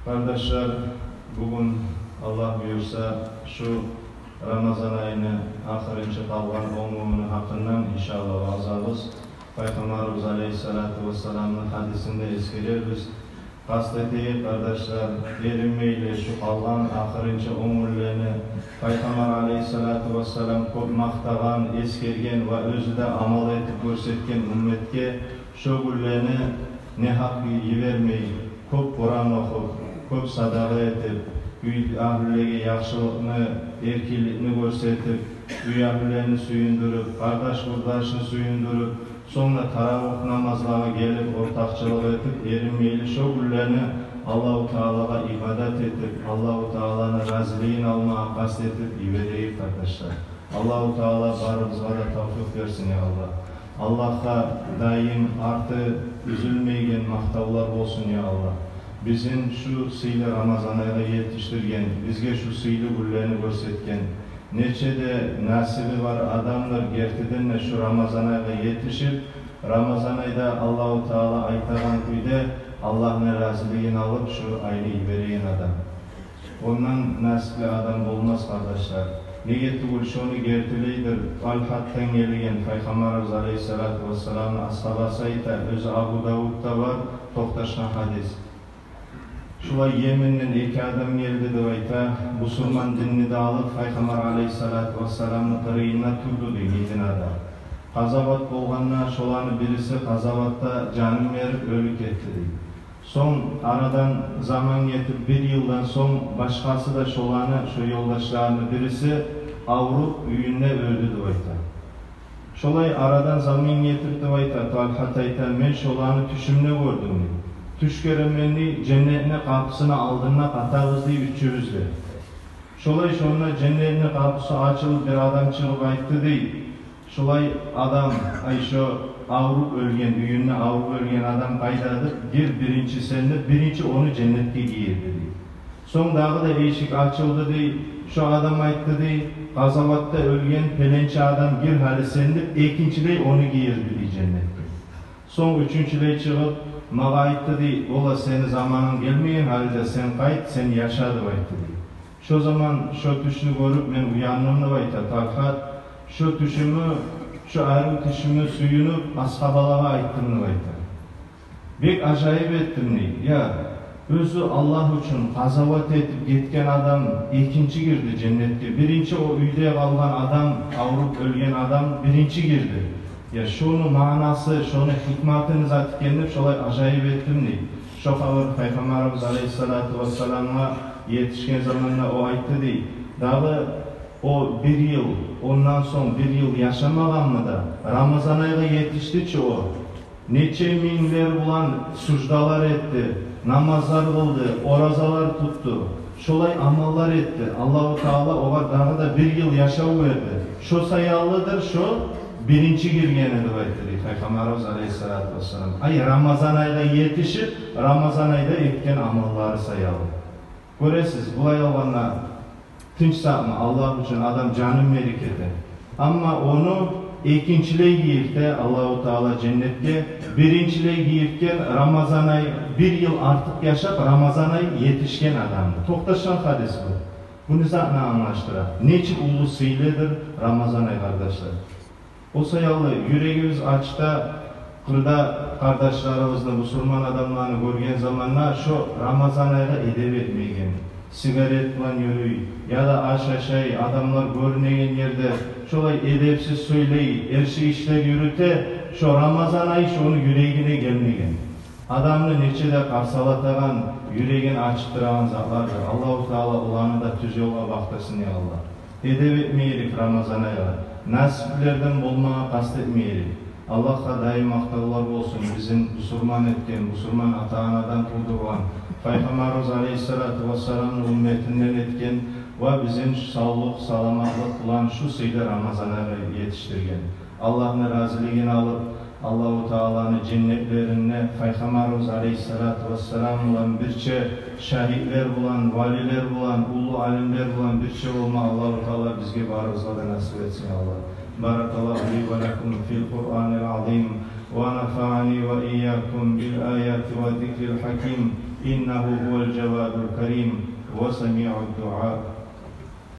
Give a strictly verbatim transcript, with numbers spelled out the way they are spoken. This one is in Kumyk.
Къардашлар, бугюн, Аллагь буюрса, шу Рамазан айны ахырынчы къалгъан он гюнюню гьакъындан, иншааллагь, ваъзабыз. Пайхаммарыбыз алейгьиссалату вассаламны гьадисинде эсгерербиз. Къаст этейик, къардашлар, эринмейли шу къалгъан ахырынчы он гюнлени Пайхаммар алейгьиссалату вассалам кёп макътагъан, эсгерген ва оьзю де амал этип гёрсетген умметге шо гюнлени негьакъ йибермей, кёп Къуран охуп, кёп садагъа этип, уьй агьлюлеге яхшылыкъны, эркинликни гёрсетип, уьй агьлюлени сююндюрюп, къардаш-къурдашны сююндюрюп, сонг да таравигь намазлагъа гелип, ортакъчылыкъ этип, эринмейли шо гюнлени Аллагьу Таалагъа ибадат этип, Аллагьу Тааланы разилигин алмагъа къаст этип йиберейик, къардашлар. Аллагьу Таала барыбызгъа да тавфикъ берсин, я Аллагь. Аллагьгъа даим арты уьзюлмейген макътавлар болсун, я Аллагь. Бизин шу сыйлы Рамазан айгъа етишдирген, бизге шу сыйлы гюнлени гёрсетген, нече де насиби бар адамдыр гертиден де шу Рамазан айгъа етишип, Рамазан айда Аллагьу Таала айтагъан кюйде Аллагьны разилигин алып шу айны йибереген адам. Ондан насипли адам болмас, къардашлар. Неге тюгюл, шону гертилейдир Тальхатдан гелген, Пайхаммарыбыз алейгьиссалату вассаламны асгьабасы айта, оьзю Абу Давудда бар, токъташгъан гьадис. Шулай Йеменден эки адам гелди деп айта, бусурман динни де алып, Пайхаммар алейгьиссалату вассаламны къырыйында турду дей Мединада. Къазават болгъанда шоланы бириси къазаватда жанын берип оьлюп гетди дей. Сонг арадан заман гетип, бир йылдан сонг башгъасы да шоланы, шо ёлдашларыны бириси авруп уьюнде оьлдю деп айта. Шолай арадан заман гетип деп айта, Тальхат айта, мен шоланы тюшюмде гёрдюм дей. Тюш гёремен дей, женнетни къапусуну алдында къатабыз дей уьчюбюз де. Шолай шонда женнетни къапусу ачылып, бир адам чыгъып айтды дей: «Шулай адам, ай, шо авруп оьлген, уьюнде авруп оьлген адам къайдадыр? Гир биринчи сен», — деп, биринчи ону женнетге гийирди дей. Сонг дагъы да эшик ачылды дей. Шо адам айтды дей: «Къазаватда оьлген пеленче адам, гир гьали сен», — деп, экинчилей ону гийирди дей женнетге. Сонг уьчюнчюлей чыгъып, магъа айтды дей: «Ола, сени заманынг гелмеген гьали де, сен къайт, сен яша», — деп айтды дей. Шо заман шо тюшню гёрюп, мен уяндым деп айта Тальхат. Шо тюшюмню, шо арив тюшюмню сююнюп, асгьабалагъа айтдым деп айта. Бек ажайып этдим дей. Я, оьзю Аллагь учун къазават этип гетген адам экинчи гирди женнетге. Биринчи о уьйде къалгъан адам, авруп оьлген адам биринчи гирди. Я, шону маънасы, шону гьикматы не зат экен деп, шолай ажайып этдим дей. Шо хабар Пайхаммарыбыз алейгьиссалату вассаламгъа етишген заманда о айтды дей. Дагъы о бир йыл, ондан сонг бир йыл яшамагъанмы да, Рамазан айгъа етишди чи о. Нече минглер булан суждалар этди, намазлар къылды, оразалар тутду, шолай амаллар этди. Аллагьу Таала огъар дагъы да бир йыл яшав берди. Шо саялыдыр шо биринчи гиргени деп айтды дей Пайхаммарыбыз алейгьиссалату вассалам. Ай, Рамазан айгъа етишип, Рамазан айда этген амаллары саялы. Гёресиз, булай алгъанда, тынч затмы, Аллагь учун адам жанын берип гете. Амма ону экинчилей гийирте Аллагьу Таала женнетге, биринчилей гийиртген Рамазан ай, бир йыл артыкъ яшап, Рамазан ай етишген адамны. Токъташгъан гьадис бу. Бу не затны англашдыра? Нечик уллу сыйлыдыр Рамазан ай, къардашлар. О саялы юрегибиз ачыкъда, къырда къардашларыбызны, бусурман адамланы гёрген заманда, шо Рамазан айгъа эдеп этмейген, сигарет булан юрюй, яда аш ашай, адамлар гёрюнеген ерде шолай эдепсиз сёйлей, эрши ишлер юрюте, шо Рамазан ай шону юрегине гелмеген. Адамны нече де къарсалатагъан, юрегин ачытдырагъан затлардыр. Аллагьу Таала оланы да тюз ёлгъа бакътырсын, я Аллагь. Эдеп этмейик Рамазан айгъа, насиплерден болмагъа къаст этмейик. Аллагьгъа даим макътавлар болсун, бизин бусурман этген, бусурман ата-анадан тувдургъан, Пайхаммарыбыз алейгьиссалату вассаламны умметинден этген ва бизин шу савлукъ, саламатлыкъ булан шу сыйлы Рамазан айгъа етишдирген. Аллагьны разилигин алып, Аллагьу Тааланы женнетлеринде Пайхаммарыбыз алейгьиссалату вассалам булан бирче, шагьитлер булан, валилер булан, уллу алимлер булан бирче болма Аллагьу Таала бизге барыбызгъа да насип этсин, я Аллагь. بارك الله لي ولكم في القرآن العظيم، ونفعني وإياكم بالآيات والذكر الحكيم. إنه هو الجواد الكريم وسميع الدعاء.